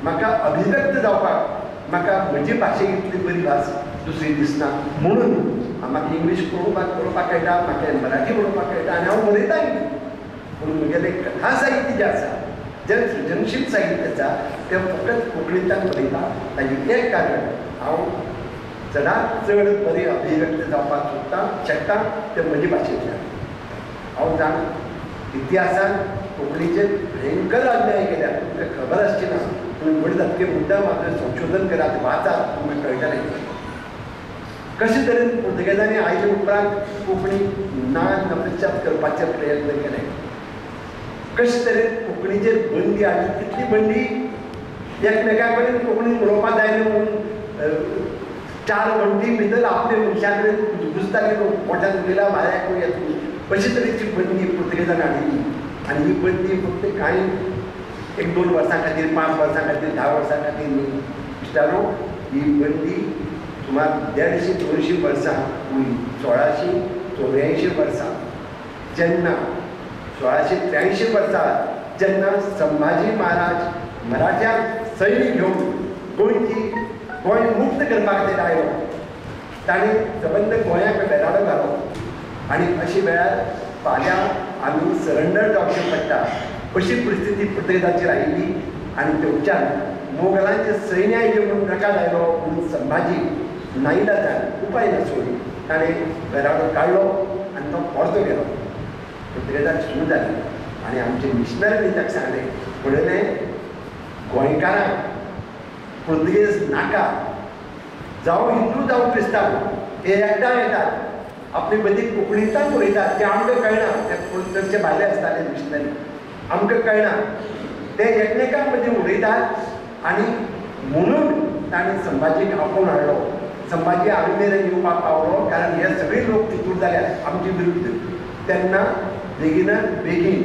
म्हाका अभिव्यक्त जावपाक म्हाका म्हजी भाशे इतली बरी भास दुसरी दिसना. म्हणून म्हाका इंग्लीश बरोवपाक कळटा, म्हाका मराठी बरोवपाक कळटा आनी हांव बरयताय. पूण म्हगेलें कथा साहित्य जें आसा, जें सृजनशील साहित्य आसा तें फकत कोंकणींतल्यान बरयता. ताजें एक कारण हांव चडांत चड बरें अभिव्यक्त जावपाक सोदता शकता तें म्हजे भाशेंतल्यान. हांव जाणा इतिहासान कोंकणीचेर भयंकर अन्याय केल्या, तुमकां खबर आसची ना. तुमी व्हड जातकीर मुद्दाम आपलें संशोधन करात, वाचात, तुमकां कळटलें कशे तरेन पुर्तुगेजांनी आयले उपरांत कोंकणी ना नपश्चात करपाचे प्रयत्न केले, कशे तरेन कोंकणीचेर बंदी हाडली. कितली बंदी, एकमेकां कडेन कोंकणीन उलोवपाक जायना म्हणून चार वण्टी भितर आपले मनशा कडेन घुसताले लोक, मोठ्यान उलयला भायर येता तुमी, अशे तरेची बंदी पुर्तुगेजान हाडिल्ली. आनी ही बंदी फक्त कांय एक दोन वर्सां खातीर, 5 वर्सां खातीर, 10 वर्सां खातीर न्ही इश्टानो, ही बंदी सुमार 150-200 वर्सां उरली. 1684 वर्सां जेन्ना 1683 वर्सां जेन्ना संभाजी महाराज मराठ्यांक सैन्य घेवन गोंयची गोंय मुक्त करपा खातीर आयलो, ताणें सबंद गोंयाक बेराडो घालो. आनी अशे वेळार फाल्यां आमी सरंडर जावचें पडटा अशी परिस्थिती पुर्तुगेजाचेर आयिल्ली. आनी थंयच्यान मोगलांचे सैन्य आयलें म्हणून रकाद आयलो म्हणून संभाजी नाईलाजान उपाय नासून ताणें बेराडो काडलो आनी तो परतो गेलो. पुर्तुगेजाक सुरू जाली आनी आमचे मिशनरींनी ताका सांगलें, म्हणलें गोंयकारांक पुर्तुगेज नाका, जावं हिंदू जावं क्रिस्तांव हे एकदां येतात, आपली बदी कोंकणींतल्यान उलयतात, ते आमकां कळना, ते चडशे भायले आसताले मिशनरी, आमकां कळना, ते एकमेकां मदीं उलयतात. आनी म्हणून ताणें संभाजीक आपोवन हाडलो. संभाजी आमी मेरेन येवपाक पावलो कारण हे सगळे लोक तितूर जाल्यात आमचे विरुद्ध. तेन्ना बेगिनात बेगीन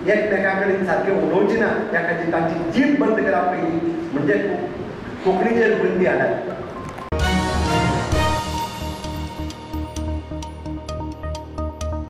एकमेकां कडेन सारकें उलोवचें ना त्या खातीर तांची जीभ बंद करप पयलीं, म्हणजे कोंकणीचेर बंदी हाडात.